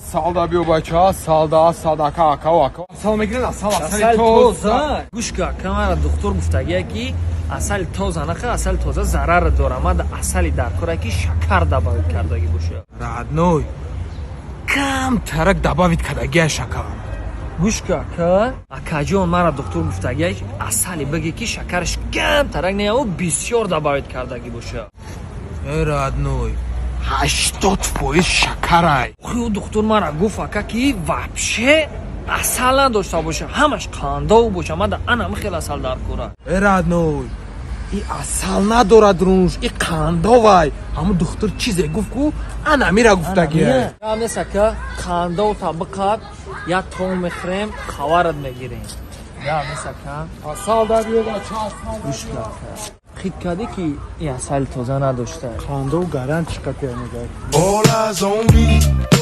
Асал да биё, бача, асал да, асал да, ака, ака, ака. Асал мегиред, асал, асали тоза. Гӯш ка, камара духтур гуфтагия, ки асали тоза наха, асали тоза зарар дора. Мада асали дар кора, ки шакар добавить кардагӣ боша. Родной, кам тарак добавить кардагия шакар. Гӯш ка, ака, акаҷон, мара духтур гуфтагия, асали бигӣ, ки шакараш кам тарак не, ӯ бисёр добавить кардагӣ боша. Э, родной, 80% шакарай. Хӯ, духтур мара гуфт, ака, ки вообще асал надошта боша, ҳамаш қандов боша. Мада анам хел асал дар кора. Э, родной, и асал надорад рунш, и қандовай. Ҳамун духтур чизе гуфт ку, анамира гуфтагия. Гап нест, ака, қандов та биқаб, як том мехӯрем, хабарат мегирем. Гап нест, ака. Асал да биё, бача, асал. Гӯш ка, ака, хит кардӣ, ки ин асали тоза надошта. Қандов гарант чӣ қатия мегӯяд. Hola, zombie.